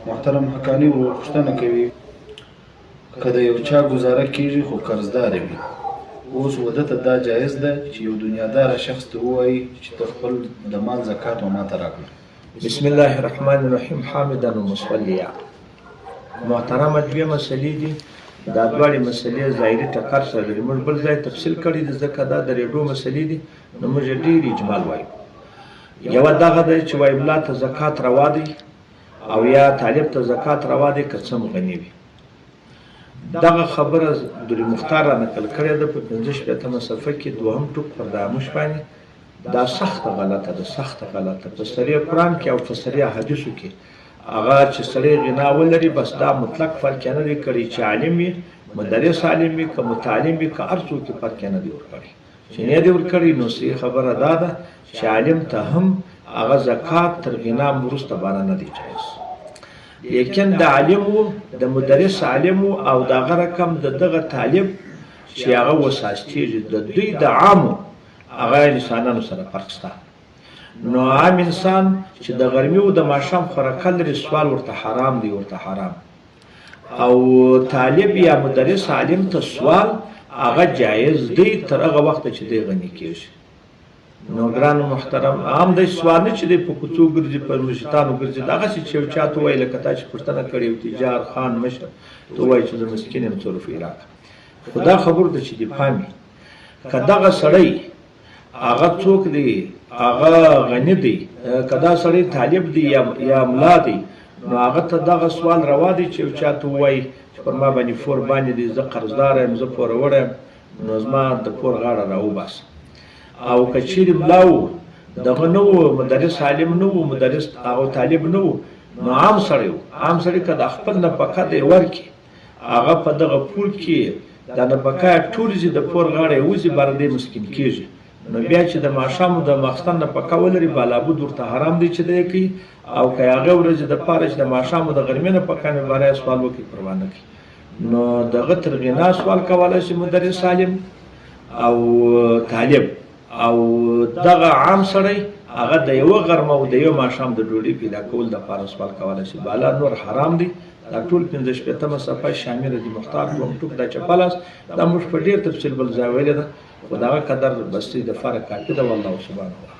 محترم حقاني ورور پوښتنه کوي، که د یو چا ګزاره کیږي خو قرضدار وي، اوس وده ته دا جایز ده چې یو دنیاداره شخص ته ووایي چې ته خپل د مال زکات و ماته راکړه؟ بسم الله الرحمن الرحیم حامدا ومصلیا. محترمه، دوې مسلې دي، دا دواړې مسلې ظاهري ټکر سره لري. موږ بل ځای تفصیل کړی دی، ځکه دا د ریډو مسلې دي، نو موږ یې ډېر اجمال وایو. یوه دغه دی چې وایي ملا ته زکات روا دی او یا طالب ته زکات روا دی که څه هم غني وي. دغه خبره دري مختار را نقل کړې ده په 65مه صفحه کې، دوهم ټوک پر داموش باندې. دا سخته غلطه ده، سخته غلطه. په صریح قرآن کې او په صریح حدیثو کې هغه چې سړی غنا ولري بس دا مطلق فرق یې نه دی کړی چې عالم وي، مدرس عالم وي که متعلم وي که هر څوک، فرق یې نه دی ورکړی. چې نه دی ورکړی، نو صحیح خبره دا ده چې عالم ته هم هغه زکات تر غنا وروسته باندې نه دی جایز. لیکن د عالم وو، د مدرس عالم وو او د هغه رقم د دغه طالب چې هغه وساستېږي، د دوی د عامو هغه انسانانو سره فرق شته. نو عام انسان چې د غرمې او د ماښام خوراکه لري، سوال ورته حرام دی، ورته حرام. او طالب یا مدرس عالم ته سوال هغه جایز دی تر هغه وخته چې دی غني کېږي. نو ګران محترم، عام دی سوال نه چې دی په کوڅو ګرځي، په مشتانو ګرځي، دغسې چې یو چا ته ووایي، لکه تا چې پوښتنه کړې، یو تجار خان مشر ته ووایي چې زه مسکین یم، څو روپۍ راکړه. خو دا خبرو ته چې دې پام وي، که دغه سړی هغه څوک دی، هغه غني دی، که دا سړی طالب دی یا ملا دی، نو هغه ته دغه سوال روا دی چې یو چا ته ووایي چې پر ما باندې فور باندې دی، زه قرضدار یم، زه پوروړی یم، نو زما د پور غاړه راوباسه. او که چیرې ملا و، دغه نه و، مدرس عالم نه و، مدرس هغه طالب نه و، نو عام سړی و، عام سړی که د خپل نفقه دی ورکړي، هغه په دغه پور کې دا نفقه ټول ځي، د پور غاړه یې وځي، بار دی مسکین کېږي. نو بیا چې د ماښام د ماخستن نفقه ولري، بالابود ورته حرام دی چې دی کوي. او که هغه ورځې د پاره چې د ماښام د غرمې نفقه مې باره سوال وکړي، پروا نه کوي. نو دغه تر غنا سوال کولای شي مدرس عالم او طالب، او دغه عام سړی هغه د یو غرمه او د یو ماښام د ډوډۍ پیدا کول د پاره سوال کولای شي، بالا نور حرام دی. دا ټول 65مه صفحه، شامل دي مختار، دوم ټوک، دا چپلاس. دا موږ په ډیر تفصیل بل ځای ویلې ده، خو دغه قدر بس د فرق کافي ده. والله سبحانه.